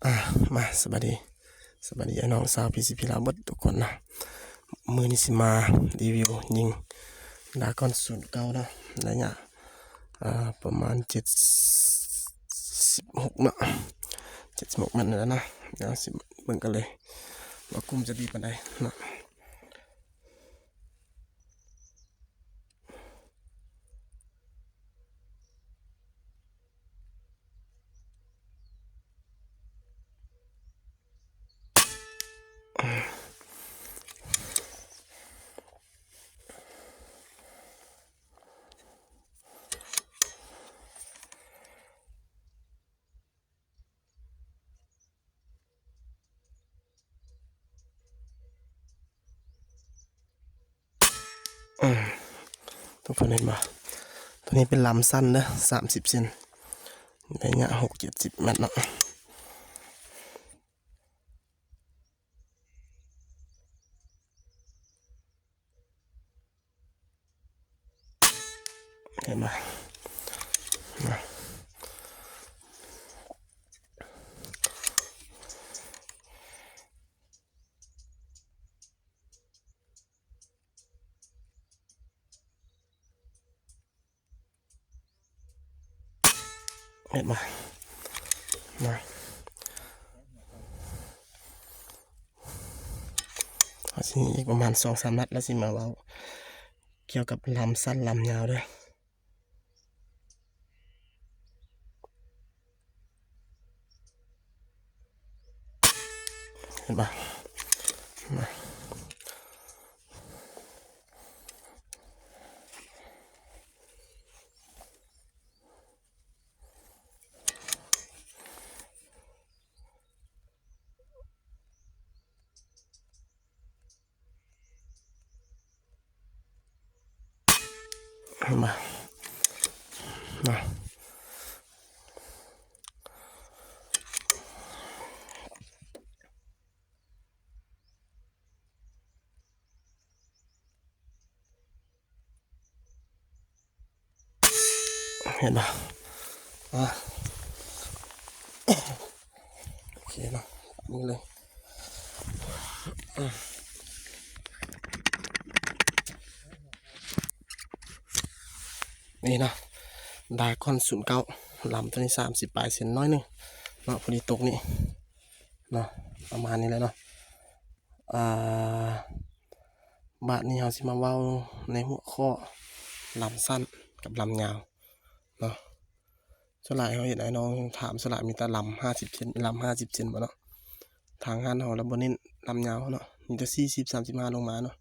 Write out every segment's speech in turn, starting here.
ອ່າ ມາ ສະບາຍດີ ສະບາຍດີອ້າຍນ້ອງຊາວ ພີຊີພີ ລາວເບິດທຸກຄົນເນາະ. ມື້ນີ້ຊິມາຣີວິວຍິງດາກອນສູນເກົ້າເນາະ ໄລຍະ ອ່າ ປະມານເຈັດສິບຫົກເນາະ ເຈັດສິບຫົກແມັດນີ້ແຫຼະເນາະ. ດຽວຊິເບິ່ງກັນເລີຍວ່າກຸ້ມຈະດີປານໃດເນາະ. ອືມ ທຸກຄົນເຫັນບໍ່? ໂຕນີ້ເປັນລຳສັ້ນເດີ ສາມສິບເຊັນ ໄລຍະຫົກເຈັດສິບແມັດເນາະ. ເຫັນບໍ່? ນະ ເຫັນບໍ່? ນະ ເຮົາຊິມີອີກປະມານສອງສາມນັດ ແລ້ວຊິມາເວົ້າກ່ຽວກັບລຳສັ້ນລຳຍາວເດີ. ເຫັນປະ? ນະ ມາ ມາ ເຫັນບໍ່? ອາ ໂອເຄເນາະ ນີ້ເລີຍ ນີ້ເນາະ ດາກອນສູນເກົ້າ ລຳໂຕນີ້ສາມສິບປາຍເຊັນ ໜ້ອຍໜຶ່ງເນາະ ພໍດີຕົກນີ້ເນາະ ປະມານນີ້ແຫຼະເນາະ. ອ່າ ບາດນີ້ເຮົາຊິມາເວົ້າໃນຫົວຂໍ້ລຳສັ້ນກັບລຳຍາວເນາະ. ສ່ວນຫຼາຍເຮົາເຫັນອ້າຍນ້ອງຖາມ ສ່ວນຫຼາຍມີແຕ່ລຳຫ້າສິບເຊັນ ລຳຫ້າສິບເຊັນບໍ່ເນາະ. ທາງຮ້ານເຮົາລະບໍ່ເນັ້ນລຳຍາວເນາະ ມີແຕ່ສີ່ສິບ ສາມສິບຫ້າລົງມາເນາະ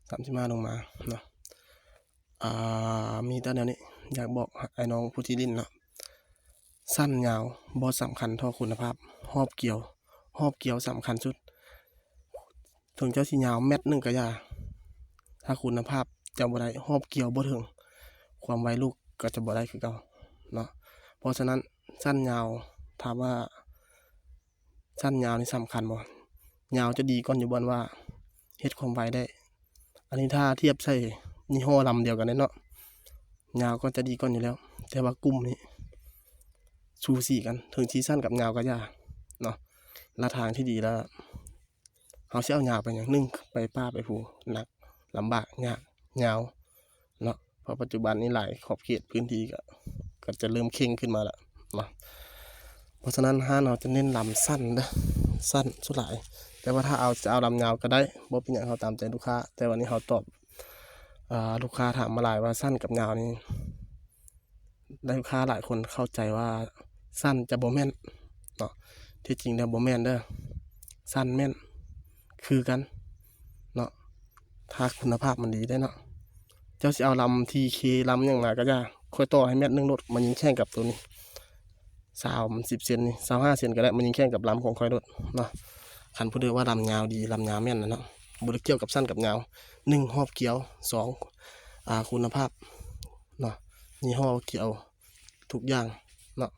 ສາມສິບຫ້າລົງມາເນາະ. ອ່າ ມີແຕ່ແນວນີ້ ຢາກບອກອ້າຍນ້ອງຜູ້ທີ່ຫຼິ້ນເນາະ ສັ້ນຍາວບໍ່ສຳຄັນເທົ່າຄຸນນະພາບ ຮອບກຽວ ຮອບກຽວສຳຄັນສຸດ. ເຖິງເຈົ້າຊິຍາວແມັດໜຶ່ງກະຢ່າ ຖ້າຄຸນນະພາບເຈົ້າບໍ່ໄດ້ ຮອບກຽວບໍ່ເຖິງ ຄວາມໄວລູກກໍຈະບໍ່ໄດ້ຄືເກົ່າເນາະ. ເພາະສະນັ້ນ ສັ້ນຍາວ ຖາມວ່າ ສັ້ນຍາວນີ້ສຳຄັນບໍ່? ຍາວຈະດີກ່ອນຢູ່ບ່ອນວ່າເຮັດຄວາມໄວໄດ້. ອັນນີ້ຖ້າທຽບໃສ່ຍີ່ຫໍ້ລຳດຽວກັນເດ້ເນາະ ຍາວກໍຈະດີກ່ອນຢູ່ແລ້ວ ແຕ່ວ່າກຸ່ມນີ້ສູສີກັນ ເຖິງຊິສັ້ນກັບຍາວກໍຢ່າເນາະ. ລະທາງທີ່ດີລະ ເຮົາຊິເອົາຍາວໄປຫຍັງ? ໜຶ່ງ ໄປປ່າໄປພູ ໜັກ ລຳບາກ ຍາກ ຍາວເນາະ. ເພາະປັດຈຸບັນນີ້ຫຼາຍຂອບເຂດພື້ນທີ່ກໍ ກໍຈະເລີ່ມເຄັ່ງຂຶ້ນມາແລ້ວເນາະ. ເພາະສະນັ້ນ ຮ້ານເຮົາຈະເນັ້ນລຳສັ້ນເດີ ສັ້ນສ່ວນຫຼາຍ ແຕ່ວ່າຖ້າເອົາ ຈະເອົາລຳຍາວກໍໄດ້ ບໍ່ເປັນຫຍັງ ເຮົາຕາມໃຈລູກຄ້າ. ແຕ່ວ່ານີ້ເຮົາຕອບ ອ່າ ລູກຄ້າຖາມມາຫຼາຍວ່າສັ້ນກັບຍາວນີ້ ແລະ ລູກຄ້າຫຼາຍຄົນເຂົ້າໃຈວ່າສັ້ນຈະບໍ່ແມ່ນເນາະ. ທີ່ຈິງແລ້ວບໍ່ແມ່ນເດີ ສັ້ນແມ່ນຄືກັນເນາະ ຖ້າຄຸນນະພາບມັນດີໄດ້ເນາະ. ເຈົ້າຊິເອົາລຳທີເຄ ລຳຫຍັງມາກໍຢ່າ ຂ້ອຍຕໍ່ໃຫ້ແມັດໜຶ່ງໂລດ ມາຍິງແຂ່ງກັບໂຕນີ້ ສາມສິບເຊັນນີ້ ຊາວຫ້າເຊັນກໍໄດ້ ມາຍິງແຂ່ງກັບລຳຂອງຂ້ອຍໂລດເນາະ. ຄັນຜູ້ໃດວ່າລຳຍາວດີ ລຳຍາວແມ່ນນະເນາະ ບໍ່ໄດ້ກ່ຽວກັບສັ້ນກັບຍາວ ໜຶ່ງ ຮອບກຽວ ສອງ ອ່າ ຄຸນນະພາບເນາະ ຍີ່ຫໍ້ກຽວ ທຸກຢ່າງເນາະ.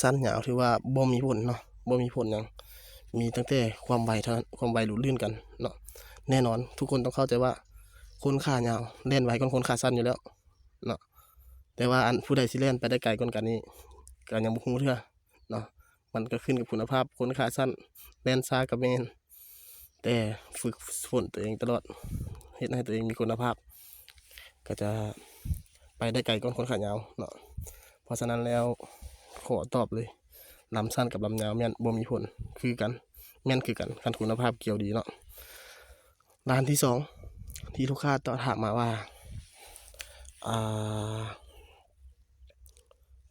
ສັ້ນຍາວຖືວ່າບໍ່ມີຜົນເນາະ ບໍ່ມີຜົນຫຍັງ ມີຕັ້ງແຕ່ຄວາມໄວເທົ່ານັ້ນ ຄວາມໄວຫຼູດລື່ນກັນເນາະ. ແນ່ນອນທຸກຄົນຕ້ອງເຂົ້າໃຈວ່າ ຄົນຂາຍາວແລ່ນໄວກວ່າຄົນຂາສັ້ນຢູ່ແລ້ວເນາະ. ແຕ່ວ່າອັນຜູ້ໃດຊິແລ່ນໄປໄດ້ໄກກ່ອນກັນນີ້ ກໍຍັງບໍ່ຮູ້ເທື່ອເນາະ. ເພ ມັນກໍຂຶ້ນກັບຄຸນນະພາບ. ຄົນຂາສັ້ນແລ່ນຊ້າກໍແມ່ນ ແຕ່ຝຶກຝົນຕົວເອງຕະຫຼອດ ເຮັດໃຫ້ຕົວເອງມີຄຸນນະພາບ ກໍຈະໄປໄດ້ໄກກ່ອນຄົນຂາຍາວເນາະ. ເພາະສະນັ້ນແລ້ວ ຂໍຕອບເລີຍ ລຳສັ້ນກັບລຳຍາວແມ່ນບໍ່ມີຜົນ ຄືກັນ ແມ່ນຄືກັນ ຄັນຄຸນນະພາບກ່ຽວດີເນາະ. ດ້ານທີສອງ ທີ່ລູກຄ້າຕອບຖາມມາວ່າ ອ່າ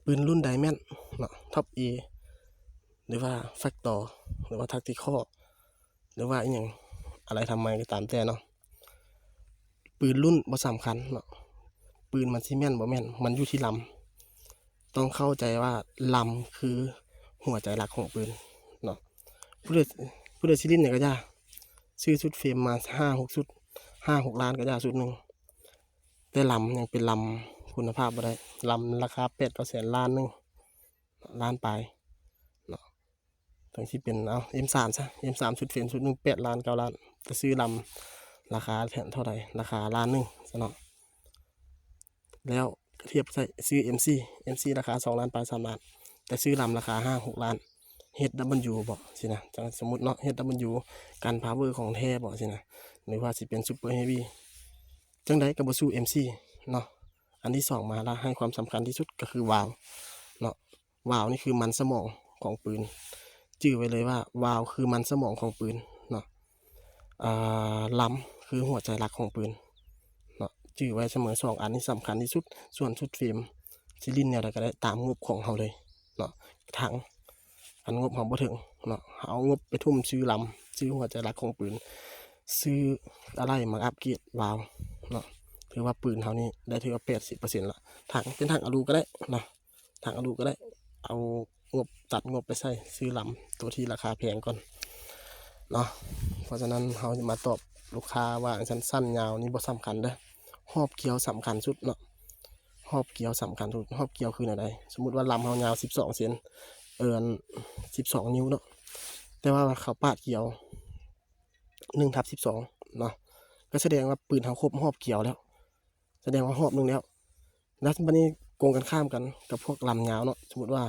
ປືນລຸ້ນໃດແມ່ນເນາະ ທັອບເອ ຫຼືວ່າແຟັກຕໍ ຫຼືວ່າແທັກຕິຄໍ ຫຼືວ່າອີ່ຫຍັງ ອາໄລທຳໄມກໍຕາມແຕ່ເນາະ, ປືນລຸ້ນບໍ່ສຳຄັນເນາະ, ປືນມັນຊິແມ່ນບໍ່ແມ່ນ ມັນຢູ່ທີ່ລຳ. ຕ້ອງເຂົ້າໃຈວ່າລຳຄືຫົວໃຈຫຼັກຂອງປືນເນາະ. ຜູ້ໃດ ຜູ້ໃດຊິຫຼິ້ນຫຍັງກໍຢ່າ ຊື້ຊຸດເຟຣມມາຫ້າຫົກຊຸດ ຫ້າຫົກລ້ານກໍຢ່າຊຸດໜຶ່ງ, ແຕ່ລຳຍັງເປັນລຳຄຸນນະພາບບໍ່ໄດ້. ລຳລາຄາແປດເກົ້າແສນ ລ້ານໜຶ່ງ ລ້ານປາຍເນາະ. ຈັ່ງຊິເປັນ ເອົາ ເອັມສາມ ຊະ ເອັມສາມ ຊຸດເຟຣມຊຸດໜຶ່ງ ແປດລ້ານ ເກົ້າລ້ານ, ແຕ່ຊື້ລຳລາຄາເທົ່າໃດ? ລາຄາລ້ານໜຶ່ງຊະເນາະ. ແລ້ວທຽບໃສ່ຊື້ເອັມສີ່ ເອັມສີ່ ລາຄາສອງລ້ານປາຍ ສາມລ້ານ, ແຕ່ຊື້ລຳລາຄາຫ້າຫົກລ້ານ ເອັດດັບເບິນຢູບໍ ຊີ້ນະ. ຈັ່ງສົມມຸດເນາະ ເອັດດັບເບິນຢູ ກັນພາວເວີຂອງແທ້ບໍ ຊີ້ນະ, ຫຼືວ່າຊິເປັນຊຸບເປີເຮວີ ຈັ່ງໃດກໍບໍ່ສູ້ເອັມສີ່ເນາະ. ອັນທີສອງມາລະ ໃຫ້ຄວາມສຳຄັນທີ່ສຸດກໍຄືວາວເນາະ. ວາວນີ້ຄືມັນສະໝອງຂອງປືນ, ຈື່ໄວ້ເລີຍວ່າວາວຄືມັນສະໝອງຂອງປືນເນາະ. ອ່າ ລຳຄືຫົວໃຈຫຼັກຂອງປືນເນາະ, ຈື່ໄວ້ສະເໝີ ສອງອັນນີ້ສຳຄັນທີ່ສຸດ. ສ່ວນຊຸດເຟຣມຊິຫຼິ້ນແນວໃດກໍໄດ້ຕາມງົບຂອງເຮົາເລີຍເນາະ. ຖັງ ຄັນງົບເຮົາບໍ່ເຖິງເນາະ ເຮົາເອົາງົບໄປທຸ່ມຊື້ລຳ ຊື້ຫົວໃຈຫຼັກຂອງປືນ ຊື້ອາໄຫຼ່ມາອັບເກຣດວາວເນາະ, ຖືວ່າປືນເຮົານີ້ໄດ້ຖືວ່າແປດສິບເປີເຊັນລະ. ຖັງເປັນຖັງອາລູກໍໄດ້ເນາະ ຖັງອາລູກໍໄດ້ ເອົາງົບ ຕັດງົບໄປໃສ່ຊື້ລຳຕົວທີ່ລາຄາແພງກ່ອນເນາະ. ເພາະສະນັ້ນເຮົາຈະມາຕອບລູກຄ້າວ່າ ສັ້ນໆຍາວນີ້ບໍ່ສຳຄັນເດີ້, ຮອບກ່ຽວສຳຄັນສຸດເນາະ. ຮອບກ່ຽວສຳຄັນສຸດ. ຮອບກ່ຽວຄືແນວໃດ? ສົມມຸດວ່າລຳເຮົາຍາວສິບສອງເຊັນ ເອີ ສິບສອງນິ້ວເນາະ, ແຕ່ວ່າເຂົາປາດກ່ຽວໜຶ່ງທັບສິບສອງເນາະ, ກໍສະແດງວ່າປືນເຮົາຄົບຮອບກ່ຽວແລ້ວ, ສະແດງວ່າຮອບໜຶ່ງແລ້ວ. ແລ້ວບັດນີ້ກົງກັນຂ້າມກັນກັບພວກລຳຍາວເນາະ, ສົມມຸດວ່າ